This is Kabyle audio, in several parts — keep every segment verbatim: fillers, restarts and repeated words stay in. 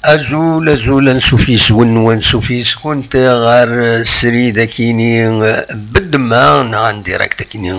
Azul, azul, ansuf yes-wen, ansuf yes-kunt ɣer srid akini bedma neɣ en direct akini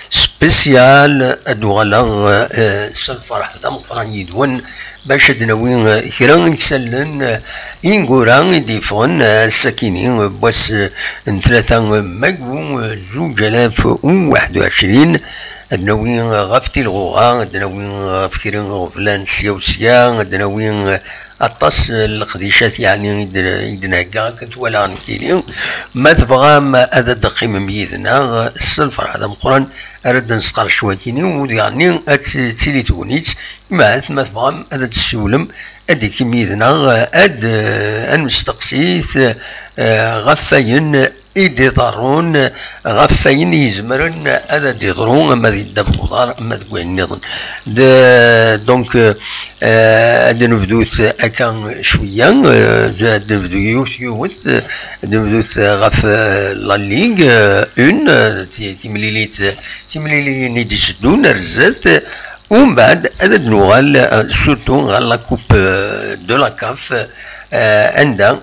spécial. Ad uɣaleɣ, eh, s lferḥ d ameqqran yid-wen bac ad d-nawi, eh, kra n yisallen, eh, ineggura i d-yeffɣen, eh, ass-akini, eh, n wass, eh, n tlata, eh, maggu, eh, zuǧ alaf u waḥed u ɛecrin. Ad d-nawi, eh, ɣef tilɣuɣa, ad d-nawi, eh, ɣef kra n iɣeblan sya u sya, ad d-nawi, eh, aṭas, eh, n leqdicat, yeɛni, i d-, i d-nhegga akken twala nekkini. Ma tebɣam ad d-teqqimem yid-neɣ, eh, s lferḥ d ameqqran ara d-nesqerc wakini, u diɣenni ad t-, tili tegnit. Imahat ma tebɣam ad d-tessiwlem, ad d-ikim yid-neɣ, ad, ad nesteqsit, eh, ɣef wayen i d-iḍerrun, ɣef wayen i izemren ad d-iḍru, ama di ddabex uḍar, ama deg wayen nniḍen. De, donc, eh, ad nebdut akka cwiya, eh, ad nebdu yiwet yiwet, eh, ad nebdut ɣef, eh, la Ligue, eh, un, eh, ti-, timlilit, timliliyin i d-iteddun ar zdat, Umbeɛd ad d-nuɣal, eh, surtout ɣer la coupe, eh, de la caf, eh, anda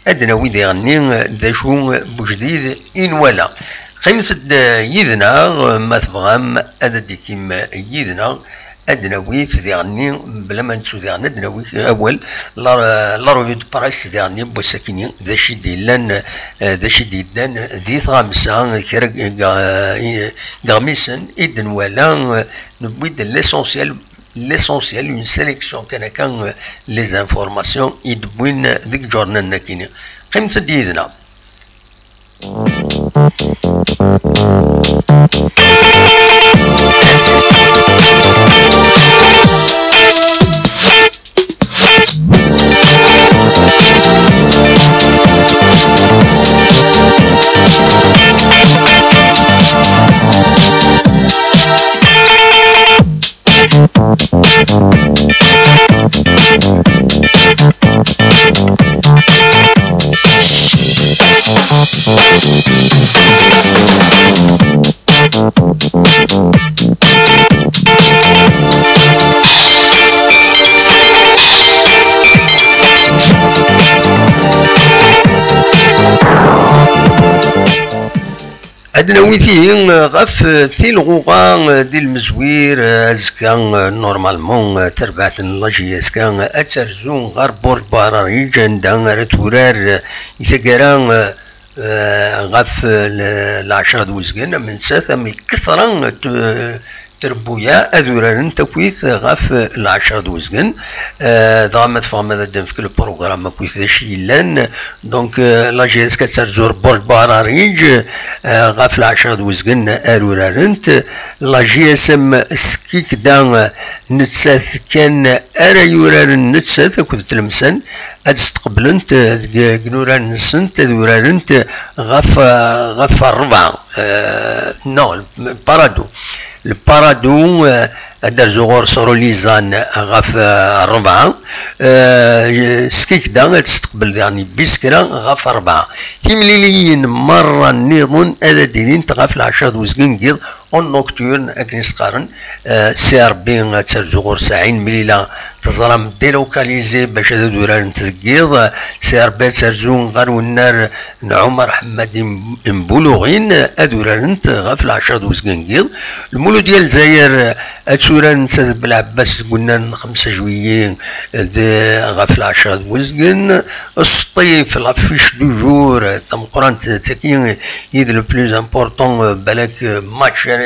ad d-nawi diɣenni, eh, d acu n wejdid i nwala. Qqimet-d, eh, yid-neɣ, eh, ma tebɣam ad d-tikim, eh, yid-neɣ, ad d-nawi diɣenni, bla ma nettu diɣen, ad d-nawi awal, la, la revue de presse diɣenni n wass-akini, d acu i d-yellan, eh, d acu i d-yeddan di tɣamsa, kra n, eh, iɣmisen i d-nwala, eh, Newwi-d l'essentiel, l'essentiel, une sélection kan akka, euh, les informations i d-wwin deg journal-nni-akini. Qqimet-d yid-neɣ. Ad nawi tihi ɣef tilɣuɣa di lmezwir. Azekka, normalement, tarbaɛt n la J S K ad terzu ɣer Burj Bahraridj, anda ara turar i taggara eh, ɣef l-, lɛecra d uzgen, am nettat, am lketṛa n t-, trebbuyaɛ ad urarent akkit ɣef lɛecra d uzgen. Eh, dɣa ma tebɣam ad d-nefk lprugram akkit d acu yellan. Donc, eh, la J S K ad terzu ar Burj Bahraridj, eh, ɣef lɛecra d uzgen ar urarent. La J S M Ski Skikda, eh, nettat kan ara yuraren nettat akked Tlemsan, ad steqblent, eh, deg, deg inurar-nsent, ad urarent ɣef, eh, ɣef rebɛa. Eh, non, le Parado. Le Parado, eh, ad d-rzuɣ ɣur-s Rolizan ɣef, eh, rebɛa. Eh, Skikda ad testeqbel daɣen Biskra ɣef rebɛa. Timliliyin merra nniḍen ad d-ilint ɣef lɛecṛa d uzgen n yiḍ, en nocturne, akken i s-qqaren. Eh, C R B ad terzu ɣur-s Ɛin Mlila, teẓram, délocalisé bac ad urarent deg yiḍ. C R B ad terzu ɣer unnar n Ɛumar Ḥemmad Im-, Imbuluɣin, ad urarent ɣef lɛecṛa d uzgen n yiḍ. Lmuludya n Lezzayer ad turarent d Belɛebbas deg unnar n xemsa juillet d, ɣef lɛecṛa d uzgen. Sṭif, l'affiche du jour, tameqqrant tagi, i d le plus important, euh, balak, euh, match ara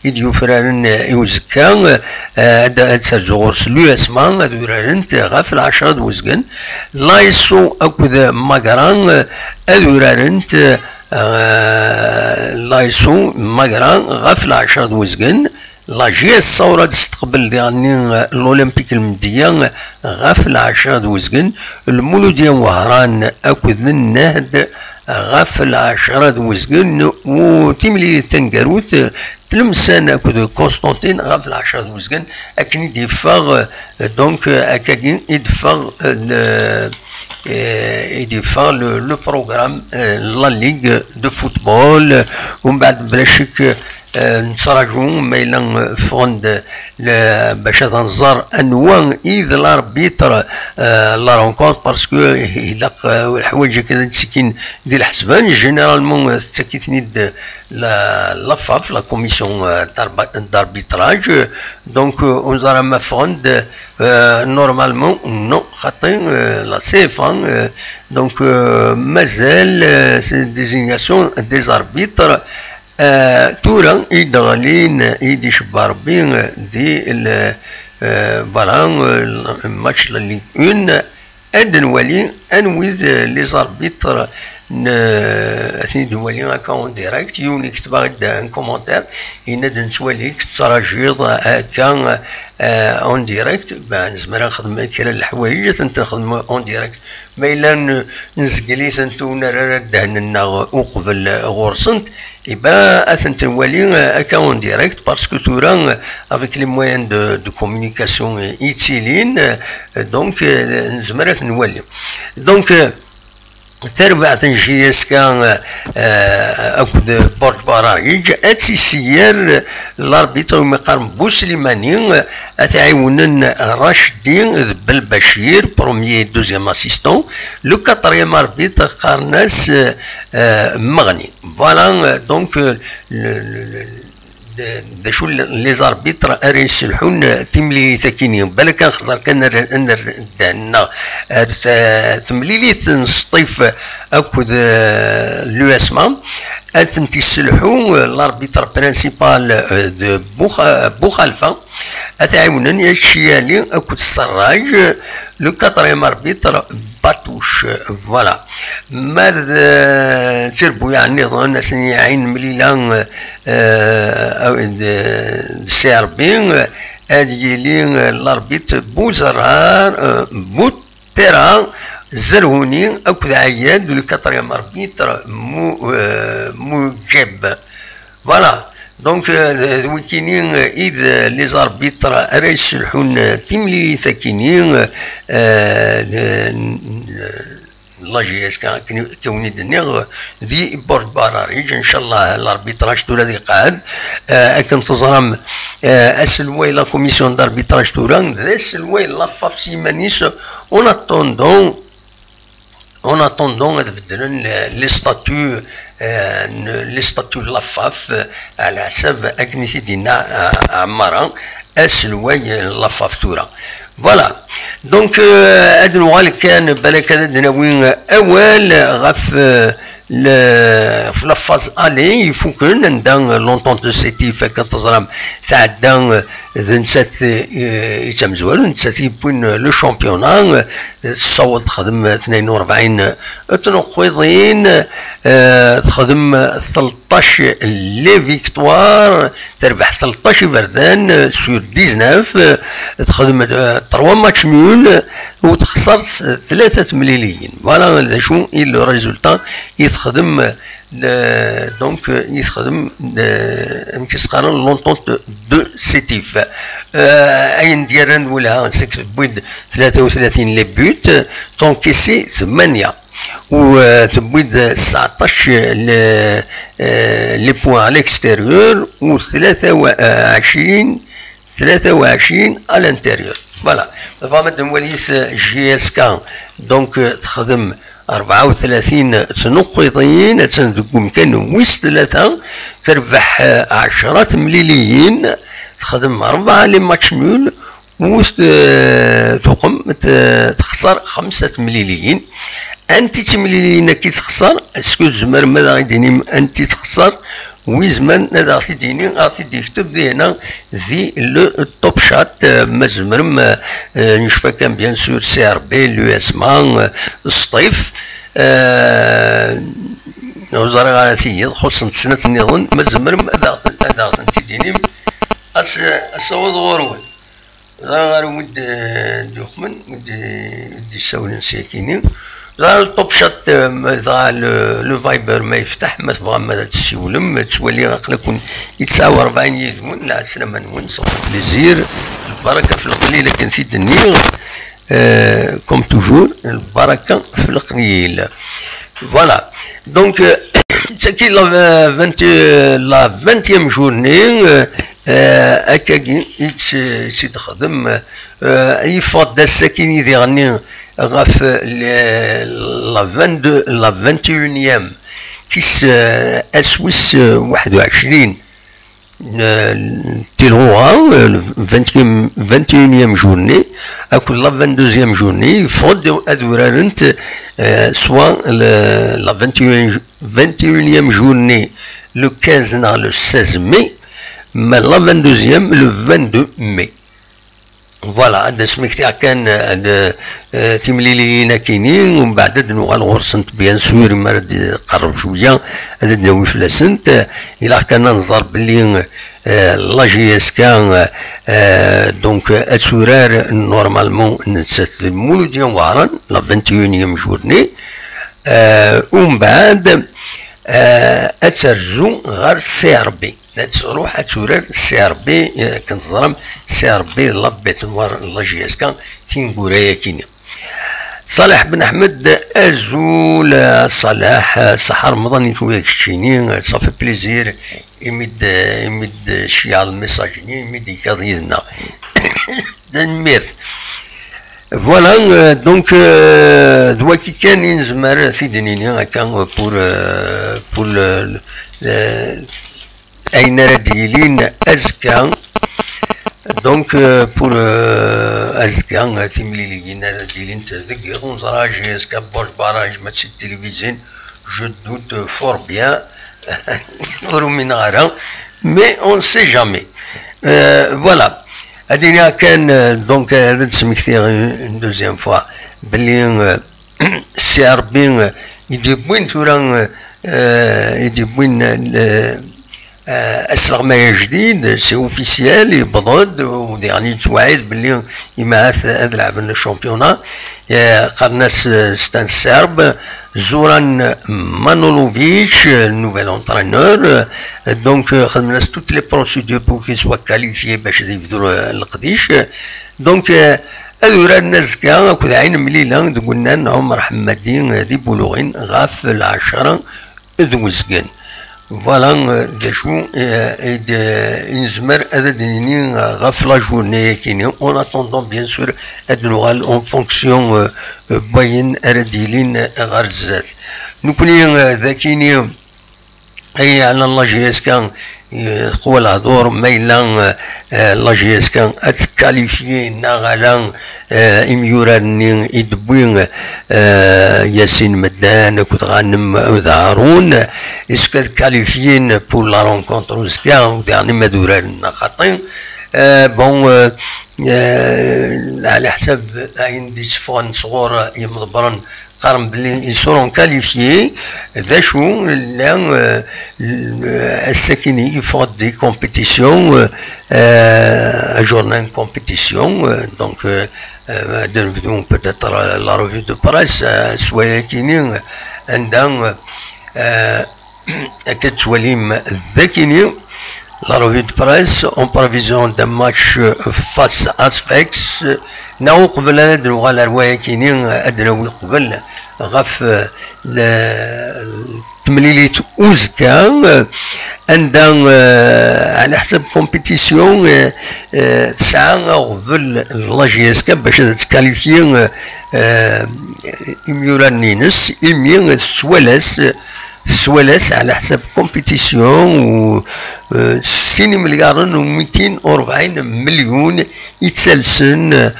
i d-yufraren, euh, i uzekka, euh, ad, ad terzu ɣur-s l'U S M A, ad urarent ɣef lɛecṛa d uzgen. L'A S O akked Magra, euh, ad urarent, euh, l'A S O Magra ɣef lɛecṛa d uzgen. La J S Saoura ad testeqbel diɣenni, euh, l'Olympique Lmedya, euh, ɣef lɛecṛa d uzgen. Lmuludya n Wehran akked Nnehd ɣef lɛecṛa d uzgen, u timlilit taneggarut, Tlemsan akked Constantine ɣef lɛecṛa d uzgen, akken i d-yeffeɣ, euh, donc, euh, akkagi i d-yeffeɣ, euh, le, euh, i d-yeffeɣ le, le programme, euh, la Ligue de football. Umbeɛd, bla ccek, euh, nettraǧu ma yella, euh, ffɣen-d, euh, le, bac ad nẓer anwa i d l'arbitre, euh, la rencontre, parce que ilaq, euh, leḥwayeǧ akken ad ttekkin di lḥesban. Généralement, euh, tettak-iten-id la, la F A F, la commission, euh, d'arba-, d'arbitrage. Donc, euh, ur neẓri ma ffɣen-d, euh, normalement, non, xaṭi, euh, la C F A, euh, donc, euh, mazal, euh, c'est désignation des arbitres. Euh, tura i d-ɣlin, i d-icebba Rebbi, euh, di le, euh, voilà, euh, le match la Ligue un. Ad nwali anwi d les arbitres n, ad ten-id-nwali akka en direct. Yiwen yekteb-aɣ-d un commentaire, yenna-d nettwali-k tettrajiḍ akka, eh, en direct. Ben, nezmer ad nexdem kra n leḥwayeǧ, ad tent-nexdem en direct. Ma yella n-, nezgel-itent ur nerra ara ddehn-nneɣ uqbel ɣur-sent, eh ben, ad tent-nwali, eh, akka en direct, parce que tura, eh, avec les moyens de, de communication, eh, i ttilin, eh, donc, eh, nezmer ad ten-nwali. Donc, eh, tarbaɛt n J S K, eh, eh, akked Borj Barariǧ, ad tt-iseyyer l'arbitre umi qqaren Buslimani, eh, ad t-ɛiwnen Racdi d Belbacir, premier et deuxième assistant. Le quatrième arbitre qqaren-as, eh, eh, Meɣni. Voilà, euh, donc, euh, le, le, le, d, d acu l-, les arbitres ara yesselḥun, euh, timlilit-akini. Balak ad nexẓer kan ar, ar, ar ddehn-nneɣ ar t-, temlilit n Sṭif akked, euh, l'U S M A. Ad tent-yesselḥu, euh, l'arbitre principal, euh, de Buxa-, Buxalfa. Ad t-ɛiwnen Yac Ciyali akked Serraj, le quatrième arbitre, Batouche. Voilà. Ma d, euh, tirbuyaɛ nniḍen, asen i Ɛin Mlila, euh, euh, d, d C R B, euh, ad yili, euh, l'arbitre Buzerrar, euh, Buttera, Zerhuni akked Ɛeyyad, le quatrième arbitre, Mu-, euh, Mujeb. Voilà. Donc, euh, d, d wikini, euh, i d les arbitres ara yesselḥun, euh, timlilit-akini, euh, euh, de, de la J S K, akken, akken i wen-d-nniɣ, di Borj Barariǧ, inchallah, l'arbitrage tura ad iqeɛɛed. Euh, akken teẓram, euh, aselway, la commission d'arbitrage tura, d aselway la F A F s yiman-is, en attendant, en attendant ad beddlen, euh, les statuts, euh, n-, les statuts n la F A F, euh, ɛla ḥsab akken i t-id-yenna, euh, Ɛmara, aselway n la F A F tura. Voilà. Donc, euh, ad nuɣal kan, balak ad d-nawi, euh, awal ɣef, euh, ɣef la phase aller ifuken, anda l'Entente de Sétif, akken teẓram, tɛedda d nettat i d tamezwarut, d nettat yewwin le championnat, tessaweḍ texdem tnayen u rebɛin tnuqqiḍin, texdem tleṭṭac les victoires, terbeḥ tleṭṭac iberdan sur dix-neuf, texdem trois matchs nuls, u texṣer tlata temliliyin. Voilà d acu i le résultat i texdem, donc, i texdem, amek i s-qqaren, l'Entente de Sétif. Ayen d-yerran d welha, c'est que tewwi-d tlata u tlatin les buts, t'encaisses tmanya, u tewwi-d sɛeṭṭac les points à l'extérieur, u tlata u ɛecrin tlata u ɛecrin à l'intérieur. Voilà. Tebɣam ad nwali-t J S K, donc, texdem rebɛa u tlatin tnuqqiḍin, attan deg umkan wis tlata, terbeḥ ɛecra temliliyin, texdem rebɛa les matchs nuls, u tuqem texṣer xemsa temliliyin. Anti timliliyin akka i texṣer? Est-ce que tzemrem ad aɣ-d-tinim anti texṣer? Wi izemren ad aɣ-t-id-yini, ad aɣ-t-id-yekteb dinna di le Top Chat. Ma tzemrem, necfa kan bien sûr C R B, l'U S M A, Sṭif, ur ẓriɣ ara tiyiḍ, xuṣṣent snat nniḍen. Ma tzemrem ad aɣ-tent-id-tinim, ad s-awiḍ ɣur-wen. Dɣa ɣer wid d-yuxmen, wid d-yessawlen s yakini. Dɣa le Top Chat, dɣa le Viber ma yefteḥ, ma tebɣam ad tessiwlem, ttwaliɣ aql-aken i tesɛa u rebɛin yid-wen. Lɛeslama-nwen, ça fait plaisir. Lbaraka f leqlil, akken t-id-nniɣ, comme toujours, lbaraka f leqlil. Voilà. Donc, c'est qui la vingt, la vingtième journée, akkagi i tt-, i tt-id-texdem, yeffeɣ-d ass-akini diɣenni ɣef la vingt-deux, la vingt et unième, tis, ass wis waḥed u ɛecrin tilɣuɣa, le vingt et unième journée, akked la vingt-deuxième journée, yeffeɣ-d ad urarent, soit la vingt et unième journée, le quinze neɣ le seize mai, mais la vingt-deuxième, le vingt-deux mai. Voilà, ad d-smektiɣ kan timliliyin akini, umbeɛd ad nuɣal ɣur-sent, bien sûr, mi ara d-tqerreb cwiya, ad d-nawi fell-asent. Ilaq kan ad nẓer belli la J S K, donc, ad turar normalement nettat d Mulud Imwaran, la vingt et unième journée. Umbeɛd ad terzu ɣer C R B. Ad tṛuḥ ad turar C R B, akken teẓram, C R B d la bête noire n la J S K tineggura-yakini. Ṣaleḥ Ben Ḥmed, azul a Ṣaleḥ, ṣaḥa Remḍan i keččini, ça fait plaisir imi d, imi d-tceyyɛeḍ lmessage-nni, imi d-tekkaḍ yid-neɣ. Tanemmirt. Voilà, donc, d wagi kan i nezmer ad t-id-nini akka pour, pour le, ayen ara d-yilin azekka. Donc, pour azekka, timliliyin ara d-yilint deg yiḍ, ur neẓra, J S K Borj Baraj, ma d tilivizyin, je doute fort bien, ur umineɣ ara, mais on ne sait jamais. Voilà. Ad iniɣ kan, donc, ad d-smektiɣ une deuxième fois belli, C R B i d-yewwin tura, i d-yewwin asleɣmay ajdid, c'est officiel, yewweḍ-d, u diɣen yettwaɛid belli imɛat ad lɛeben le championnat. Qqaren-as, c'est un Serbe, Zoran Manolovic, le nouvel entraîneur. Donc, xedmen-as toutes les procédures pour qu'il soit qualifié bac ad yebdu leqdic. Donc, ad uraren azekka akked Ɛin Mlila deg unnar n Ɛumer Ḥemmadi di Buluɣin ɣef lɛecṛa d uzgen. Voilà d acu i d-, i nezmer ad d-nini ɣef la journée-yakini. En attendant, bien sûr, ad nuɣal en fonction n wayen ara d-yilin ɣer zdat. Nekkni d akini Ay ɛla la J S K, eh, teqwa lehdur ma yella, eh, la J S K ad tkalifyi neɣ ala, eh, imyuraren-nni i d-tewwi, eh, Yasin Meddan akked Ghanem d Haroun, est-ce que ad kalifyin pour la rencontre uzekka, ou diɣen ma ad uraren neɣ xaṭi? Eh, bon, eh, eh, ɛla ḥsab ayen d-itteffɣen sɣur yimḍebbren, qqaren belli ils seront qualifiés. D acu, llan, euh, l-, ass-akini yeffeɣ-d des compétitions, euh, euh, ajourna n compétition, euh, donc, euh, euh, ad nebdu peut-être la revue de presse, euh, s wayakini, anda, euh, akka tettwalim dakini, la revue de presse en prévision d'un match face à Sfax. Neɣ uqbel ad nuɣal ar wayakini, ad nawi qbel ɣef, eh, le-, temlilit uzekka, eh, anda, eh, ɛla ḥsab compétition, eh, eh, tesɛa aɣbel la J S K bac ad tkalifyi, eh, eh, imyuraren-ines, imi tettwalas, tettwalas ɛla ḥsab compétition u, eh, sin imelyaren u mitin u rebɛin melyun ittalsen, eh,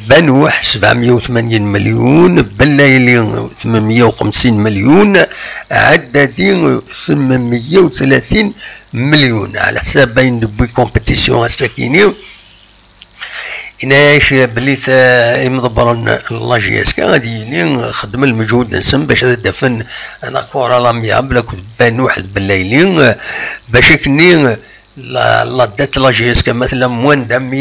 Banuḥ sebɛemya u tmanyin melyun, Bellayli tmenmya u xemsin melyun, Ɛeddadi tmenmya u tlatin melyun. Ɛla ḥsab ayen d-tewwi compétition ass-akini. Yenna-yak belli ta-, imḍebbren n la J S K ad yili xeddmen lmeǧhud-nsen bac ad d-afen un accord à l'amiable akked Banuḥ d Bellayli, bac akkenni la, la dette la J S K ma tella moins d'un million